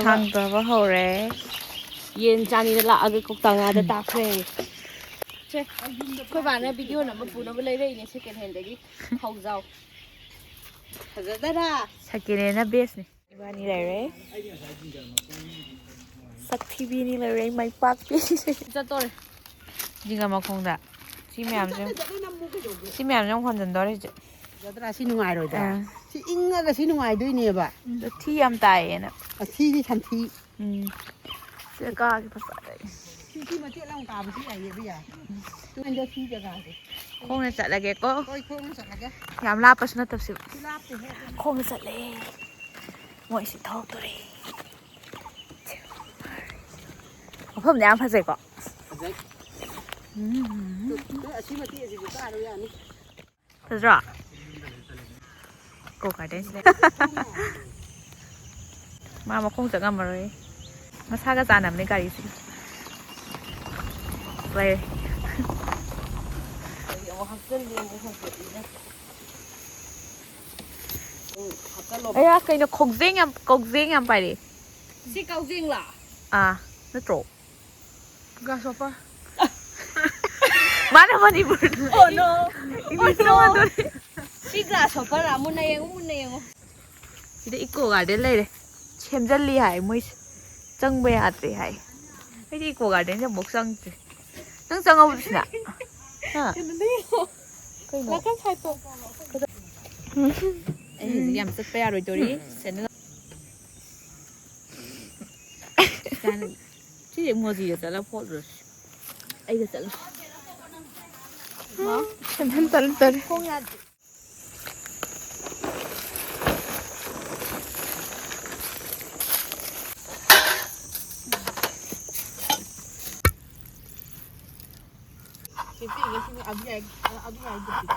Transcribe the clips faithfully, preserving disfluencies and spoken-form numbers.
ꯊꯥꯡꯗꯕ ꯍꯧꯔꯦ꯫ ꯌꯦꯟ ꯆꯥꯅꯤꯗ ꯂꯥꯛꯑꯒ ꯀꯧꯇꯥ ꯉꯥꯗ ꯇꯥꯈ꯭ꯔꯦ꯫ ꯁꯦ, ꯑꯩꯈꯣꯏ ꯕꯥꯅ ꯚꯤꯗꯤꯑꯣ ꯅꯝꯕ ꯄꯨꯅꯕ ꯂꯩꯔꯛꯏꯅꯦ ꯁꯦꯀꯦꯟ ꯍꯦꯟꯗꯒꯤ ꯈꯥꯎꯖꯥꯎ꯫ ꯐꯖꯗꯔꯥ? ꯁꯦꯀꯦꯟ ꯍꯦꯟꯅ ꯕꯦꯁꯅꯤ꯫ ꯏꯕꯥꯅꯤ ꯂꯩꯔꯦ꯫ ꯁꯛꯊꯤꯕꯤꯅꯤ ꯂꯩꯔꯦ, ꯃꯥꯏ ꯄꯥꯛꯄꯤ꯫ ꯆꯠꯇꯣꯔꯦ꯫ ꯖꯤꯡꯒ ꯃꯈꯣꯡꯗ꯫ ꯁꯤ ꯃꯌꯥꯝꯁꯦ, ꯁꯤ ꯃꯌꯥꯝꯁꯦ ꯑꯃꯨꯛ ꯍꯣꯟꯖꯟꯗꯣꯔꯦ ꯍꯧꯖꯤꯛ꯫ ꯐꯖꯗ꯭ꯔꯥ? ꯁꯤ ꯅꯨꯡꯉꯥꯏꯔꯣꯏꯗ꯭ꯔꯥ? ꯑꯥ꯫ ꯁꯤ ꯏꯪꯉꯒ ꯁꯤ ꯅꯨꯡꯉꯥꯏꯗꯣꯏꯅꯦꯕ꯫ ꯑꯗꯣ ꯊꯤ ꯌꯥꯝ ꯇꯥꯏꯌꯦꯅ꯫ ꯑꯁꯤꯗꯤ ꯁꯟꯊꯤ꯫ ꯎꯝ꯫ ꯁꯤꯗ ꯀꯥꯒꯦ ꯐꯖꯔꯦ꯫ ꯁꯤ, ꯁꯤ ꯃꯆꯦꯠ ꯑꯃ ꯀꯥꯕꯁꯨ ꯌꯥꯏꯌꯦ, ꯏꯕꯦꯝꯃ꯫ ꯇꯨ, ꯁꯤ ꯖꯒꯥꯁꯦ꯫ ꯈꯣꯡꯅ ꯆꯠꯂꯒꯦꯀꯣ꯫ ꯍꯣꯏ, ꯈꯣꯡꯅ ꯆꯠꯂꯒꯦ꯫ ꯌꯥꯝ ꯂꯥꯞꯄꯁꯨ ꯅꯠꯇꯕꯁꯤꯕꯨ꯫ ꯁꯤ ꯂꯥꯞꯇꯦꯍꯦ꯫ ꯈꯣꯡꯅ ꯆꯠꯂꯦ꯫ ꯃꯣꯏꯁꯤ ꯊꯣꯛꯇꯣꯔꯦ꯫ ꯃꯐꯝꯗꯤ ꯌꯥꯝ ꯐꯖꯩꯀꯣ꯫ ꯐꯖꯩ꯫ ꯎꯝ꯫ ꯅꯣꯏ ꯑꯁꯤ ꯃꯇꯦꯛ ꯑꯁꯤꯕꯨ ꯀꯥꯔꯨ ꯌꯥꯅꯤ꯫ ꯐꯖꯗ꯭ꯔꯣ? ꯏꯀꯣ ꯒꯥꯔꯗꯦꯟꯁꯤꯅꯦ꯫ ꯃꯥ ꯃꯈꯣꯡ ꯆꯠ ꯉꯝꯃꯔꯣꯏ꯫ ꯃꯁꯥꯒ ꯆꯥꯟꯅꯕꯅꯦ ꯒꯥꯔꯤꯁꯤꯒ꯫ ꯂꯩꯔꯦ꯫ ꯑꯌꯥ, ꯀꯩꯅꯣ ꯀꯧꯖꯦꯡ ꯌꯥꯝ, ꯀꯧꯖꯦꯡ ꯌꯥꯝ ꯄꯥꯏꯔꯛꯑꯦ꯫ ꯁꯤ ꯀꯧꯖꯦꯡꯂꯥ? ꯑꯥ, ꯅꯠꯇ꯭ꯔꯣ? Grasshopper꯫ ꯃꯥꯅ Manipur. Oh no! English Oh no! ꯂꯣꯟꯗꯣꯔꯦ꯫ ꯁꯤ grasshopper ꯔꯥ? ꯃꯨꯟꯅ ꯌꯦꯡꯉꯨ, ꯃꯨꯟꯅ ꯌꯦꯡꯉꯨ꯫ ꯁꯤꯗ ꯏꯀꯣ ꯒꯥꯔꯗꯦꯟ ꯂꯩꯔꯦ꯫ ꯁꯦꯝꯖꯤꯜꯂꯤ ꯍꯥꯏ ꯃꯣꯏꯁꯦ꯫ ꯆꯪꯕ ꯌꯥꯗ꯭ꯔꯦ ꯍꯥꯏ꯫ ꯑꯩꯗꯤ ꯏꯀꯣ ꯒꯥꯔꯗꯦꯟꯁꯦ ꯑꯃꯨꯛ ꯆꯪꯗ꯭ꯔꯤ꯫ ꯅꯪ ꯆꯪꯉꯕꯣ ꯁꯤꯗ? ꯍꯥ? ꯀꯩꯅꯣꯗ ꯌꯦꯡꯉꯣ꯫ ꯀꯩꯅꯣ? ꯅꯥꯀꯟ ꯁꯥꯏꯠꯇꯣ꯫ ꯑꯩ ꯍꯧꯖꯤꯛ ꯌꯥꯝ ꯆꯠꯄ ꯌꯥꯔꯣꯏꯗꯧꯔꯤ꯫ ꯁꯦꯟꯗꯜ ꯁꯤꯗꯤ ꯃꯣꯖꯤꯒ ꯆꯠꯂ ꯐꯣꯠꯂꯨꯔꯁꯤ꯫ ꯑꯩꯒ ꯆꯠꯂꯨ꯫ ꯁꯦꯟꯗꯜ ꯇꯠꯂ ꯇꯠꯂꯦ꯫ ꯈꯣꯡ ꯌꯥꯗꯦ꯫ ꯁꯤ ꯄꯤꯛꯏꯉꯩꯁꯤꯅ ꯑꯕꯤ ꯌꯥꯏ-, ꯑꯕꯤ ꯌꯥꯏ ꯗꯨꯗꯤ꯫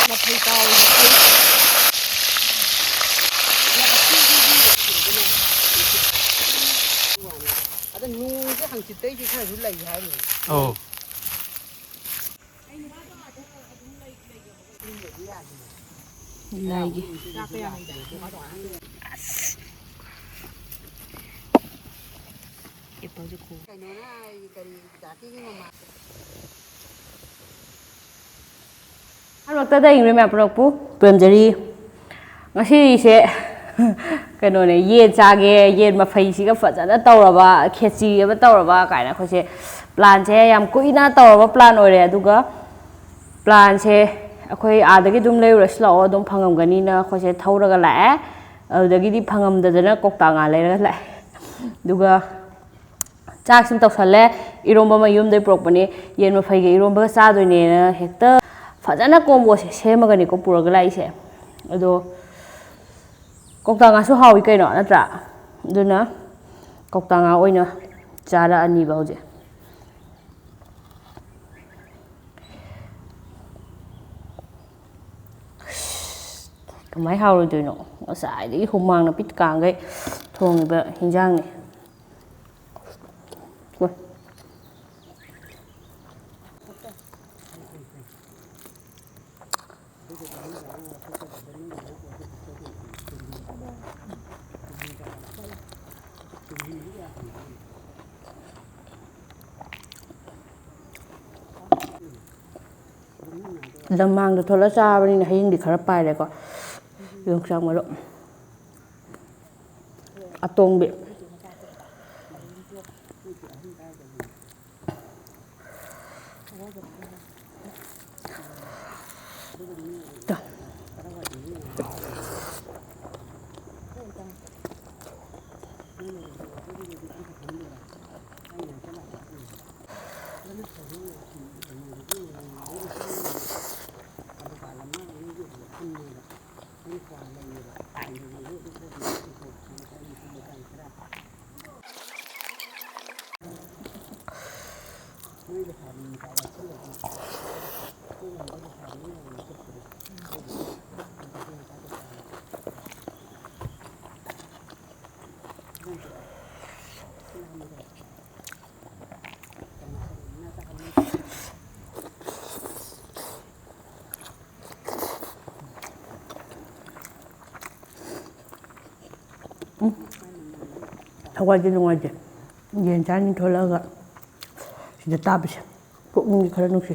ꯃꯐꯩ ꯇꯥꯎꯔꯤ꯫ ꯅꯨꯡꯁꯤꯠꯇꯩꯗꯤ ꯈꯔꯁꯨ ꯂꯩ ꯍꯥꯏꯅꯤ꯫ ꯑꯧ꯫ ꯂꯩꯒꯦ꯫ ꯑꯁ꯫ ꯑꯦꯄꯜꯁꯦ ꯈꯣ-, ꯀꯩꯅꯣꯅ ꯑꯩ ꯀꯔꯤ ꯖꯥꯇꯤꯒꯤ ꯃꯃꯥ-, ꯑꯍꯥꯟꯕꯃꯛꯇꯗ ꯏꯪꯔꯦꯝ ꯃꯌꯥꯝ ꯄꯨꯔꯛꯄꯨ ꯄꯨꯔꯝꯖꯔꯤ꯫ ꯉꯁꯤꯁꯦ ꯀꯩꯅꯣꯅꯦ, ꯌꯦꯟ ꯆꯥꯒꯦ, ꯌꯦꯟ ꯃꯐꯩꯁꯤꯒ ꯐꯖꯅ ꯇꯧꯔꯕ, ꯈꯦꯆꯤ ꯑꯃ ꯇꯧꯔꯕ ꯀꯥꯏꯅ ꯑꯩꯈꯣꯏꯁꯦ plan ꯁꯦ ꯌꯥꯝ ꯀꯨꯏꯅ ꯇꯧꯔꯕ plan ꯑꯣꯏꯔꯦ꯫ ꯑꯗꯨꯒ plan ꯁꯦ ꯑꯩꯈꯣꯏ ꯑꯥꯗꯒꯤ ꯑꯗꯨꯝ ꯂꯩꯔꯨꯔꯁꯤ ꯂꯥꯛꯑꯣ, ꯑꯗꯨꯝ ꯐꯪꯉꯝꯒꯅꯤꯅ ꯑꯩꯈꯣꯏꯁꯦ ꯊꯧꯔꯒ ꯂꯥꯛꯑꯦ꯫ ꯑꯗꯨꯗꯒꯤꯗꯤ ꯐꯪꯉꯝꯗꯗꯅ ꯀꯧꯇꯥ ꯉꯥ ꯂꯩꯔꯒ ꯂꯥꯛꯑꯦ꯫ ꯑꯗꯨꯒ ꯆꯥꯛꯁꯤꯃ ꯇꯧꯁꯜꯂꯦ꯫ ꯏꯔꯣꯝꯕ ꯑꯃ ꯌꯨꯝꯗꯩ ꯄꯨꯔꯛꯄꯅꯦ꯫ ꯌꯦꯟ ꯃꯐꯩꯒ ꯏꯔꯣꯝꯕꯒ ꯆꯥꯗꯣꯏꯅꯦꯅ ꯍꯦꯛꯇ ꯐꯖꯅ combo ꯁꯦ ꯁꯦꯝꯃꯒꯅꯤꯀꯣ ꯄꯨꯔꯒ ꯂꯥꯛꯏꯁꯦ꯫ ꯑꯗꯣ ꯀꯧꯇꯥ ꯉꯥꯁꯨ ꯍꯥꯎꯏ ꯀꯩꯅꯣ, ꯅꯠꯇ꯭ꯔꯥ? ꯑꯗꯨꯅ ꯀꯧꯇꯥ ꯉꯥ ꯑꯣꯏꯅ ꯆꯥꯔꯛꯑꯅꯤꯕ ꯍꯧꯖꯤꯛ꯫ ꯀꯃꯥꯏ ꯍꯥꯎꯔꯣꯏꯗꯣꯏꯅꯣ? ꯉꯁꯥꯏꯗꯒꯤ ꯍꯨꯃꯥꯡ ꯅꯄꯤ ꯀꯥꯡꯈꯩ ꯊꯣꯡꯉꯤꯕ ꯍꯤꯟꯖꯥꯡꯅꯤ꯫ ꯍꯣꯏ꯫ ꯂꯝꯃꯥꯡꯗ ꯊꯣꯛꯂꯛꯑ ꯆꯥꯕꯅꯤꯅ ꯍꯌꯦꯡꯗꯤ ꯈꯔ ꯄꯥꯏꯔꯦꯀꯣ꯫ ꯌꯣꯡꯆꯥꯛ ꯃꯔꯨ ꯑꯇꯣꯡꯕꯤ꯫ ꯊꯋꯥꯏꯗꯤ ꯅꯨꯡꯉꯥꯏꯇꯦ꯫ ꯌꯦꯟ ꯆꯥꯅꯤ ꯊꯣꯛꯂꯛꯑꯒ ꯁꯤꯗ ꯇꯥꯕꯁꯦ ꯄꯨꯛꯅꯤꯡꯗꯤ ꯈꯔ ꯅꯨꯡꯁꯤ꯫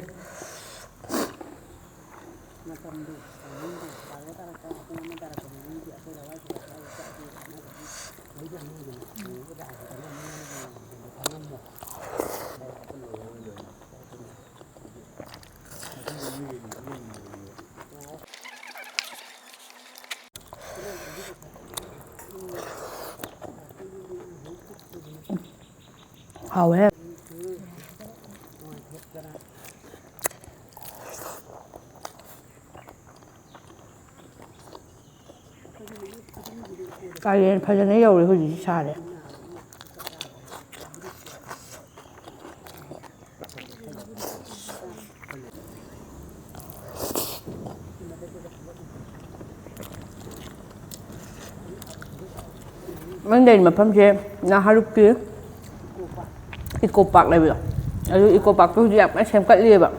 ꯍꯥꯎꯋꯦ꯫ ꯀꯥꯂꯦꯟ ꯐꯖꯅ ꯌꯧꯔꯦ, ꯍꯧꯖꯤꯛꯇꯤ ꯁꯥꯔꯦ꯫ ꯑꯩꯅ ꯂꯩꯔꯤ ꯃꯐꯝꯁꯦ ꯅꯍꯥꯔꯨꯞꯀꯤ ꯏꯀꯣ ꯄꯥꯔꯛ ꯂꯩꯕꯗꯣ, ꯑꯗꯨ ꯏꯀꯣ ꯄꯥꯔꯛꯇꯣ ꯍꯧꯖꯤꯛ ꯌꯥꯝ ꯀꯟꯅ ꯁꯦꯝꯒꯠꯂꯤꯑꯕ꯫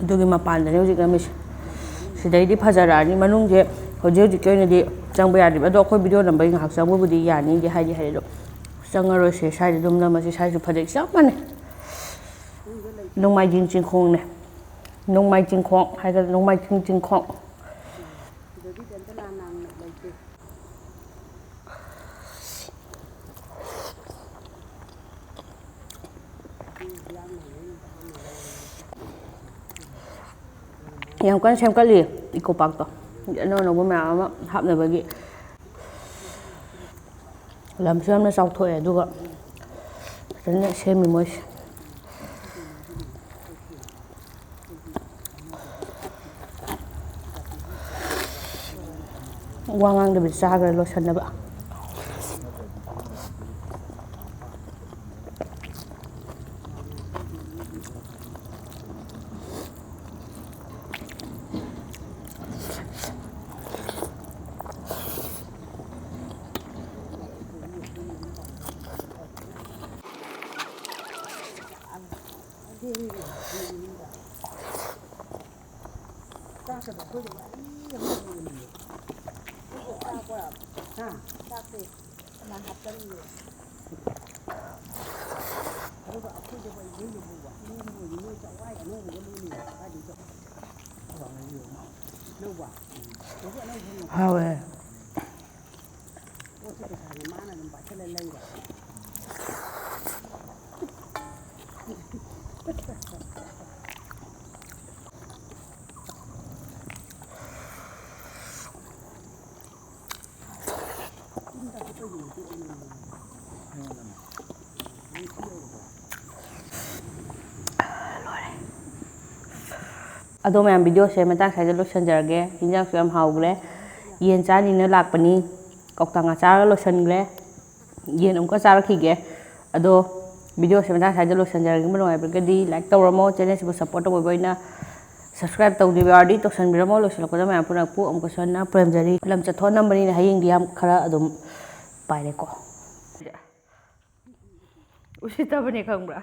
ꯑꯗꯨꯒꯤ ꯃꯄꯥꯟꯗꯅꯦ ꯍꯧꯖꯤꯛ ꯅꯝꯃꯤꯁꯦ꯫ ꯁꯤꯗꯩꯗꯤ ꯐꯖꯔꯛꯑꯅꯤ꯫ ꯃꯅꯨꯡꯁꯦ ꯍꯧꯖꯤꯛ ꯍꯧꯖꯤꯛꯀꯤ ꯑꯣꯏꯅꯗꯤ ꯆꯪꯕ ꯌꯥꯗ꯭ꯔꯤꯕ꯫ ꯑꯗꯣ ꯑꯩꯈꯣꯏ ꯚꯤꯗꯤꯑꯣ ꯅꯝꯕꯒꯤ ꯉꯥꯏꯍꯥꯛ ꯆꯪꯕꯕꯨꯗꯤ ꯌꯥꯅꯤꯗꯤ ꯍꯥꯏꯗꯤ ꯍꯥꯏ, ꯑꯗꯣ ꯆꯪꯉꯔꯣꯏꯁꯦ꯫ ꯁ꯭ꯋꯥꯏꯗ ꯑꯗꯨꯝ ꯅꯝꯃꯁꯦ꯫ ꯁ꯭ꯋꯥꯏꯁꯨ ꯐꯖꯩ, ꯆꯞ ꯃꯥꯟꯅꯩ꯫ ꯅꯣꯡꯃꯥꯏꯖꯤꯡ ꯆꯤꯡꯈꯣꯡꯅꯦ꯫ ꯅꯣꯡꯃꯥꯏ ꯆꯤꯡꯈꯣꯡ ꯍꯥꯏꯒꯗ꯭ꯔꯥ, ꯅꯣꯡꯃꯥꯏꯖꯤꯡ ꯆꯤꯡꯈꯣꯡ꯫ ꯌꯥꯝ ꯀꯟꯅ ꯁꯦꯝꯒꯠꯂꯤ ꯏꯀꯣ ꯄꯥꯔꯛꯇꯣ꯫ ꯑꯅꯧ ꯑꯅꯧꯕ ꯃꯌꯥꯝ ꯑꯃ ꯍꯥꯞꯅꯕꯒꯤ꯫ ꯂꯝꯁꯨ ꯌꯥꯝꯅ ꯆꯥꯎꯊꯣꯛꯑꯦ, ꯑꯗꯨꯒ ꯐꯖꯅ ꯁꯦꯝꯃꯤ ꯃꯣꯏꯁꯦ꯫ ꯋꯥ ꯉꯥꯡꯗꯕꯤ ꯆꯥꯈ꯭ꯔꯦ ꯂꯣꯏꯁꯟꯅꯕ꯫ ꯍꯥꯎꯋꯦ꯫ ꯑꯗꯣ ꯃꯌꯥꯝ, ꯚꯤꯗꯤꯑꯣꯁꯦ ꯃꯇꯥꯡ ꯁ꯭ꯋꯥꯏꯗ ꯂꯣꯏꯁꯤꯟꯖꯔꯒꯦ꯫ ꯍꯤꯟꯖꯥꯡꯁꯨ ꯌꯥꯝ ꯍꯥꯎꯈ꯭ꯔꯦ꯫ ꯌꯦꯟ ꯆꯥꯅꯤꯅ ꯂꯥꯛꯄꯅꯤ, ꯀꯧꯇꯥ ꯉꯥ ꯆꯥꯔꯒ ꯂꯣꯏꯁꯤꯟꯈ꯭ꯔꯦ꯫ ꯌꯦꯟ ꯑꯃꯨꯛꯀ ꯆꯥꯔꯛꯈꯤꯒꯦ꯫ ꯑꯗꯣ ꯚꯤꯗꯤꯑꯣꯁꯦ ꯃꯇꯥꯡ ꯁ꯭ꯋꯥꯏꯗ ꯂꯣꯏꯁꯤꯟꯖꯔꯒꯦ꯫ ꯅꯨꯡꯉꯥꯏꯕꯤꯔꯒꯗꯤ ꯂꯥꯏꯛ ꯇꯧꯔꯝꯃꯣ, ꯆꯦꯅꯦꯜꯁꯤꯕꯨ ꯁꯞꯄꯣꯔꯠ ꯇꯧꯕꯤꯕ ꯑꯣꯏꯅ ꯁꯕꯁꯀ꯭ꯔꯥꯏꯕ ꯇꯧꯕꯤꯕ ꯌꯥꯎꯔꯗꯤ ꯇꯧꯁꯟꯕꯤꯔꯝꯃꯣ꯫ ꯂꯣꯏꯁꯤꯜꯂꯛꯄꯗ ꯃꯌꯥꯝ ꯄꯨꯝꯅꯃꯛꯄꯨ ꯑꯃꯨꯛꯀꯁꯨ ꯍꯟꯅ ꯄꯨꯔꯝꯖꯔꯤ꯫ ꯂꯝ ꯆꯠꯊꯣꯛꯅꯕꯅꯤꯅ ꯍꯌꯦꯡꯗꯤ ꯌꯥꯝ ꯈꯔ ꯑꯗꯨꯝ ꯄꯥꯏꯔꯦꯀꯣ꯫ ꯎꯁꯤꯠꯇꯕꯅꯦ ꯈꯪꯕ꯭ꯔꯥ?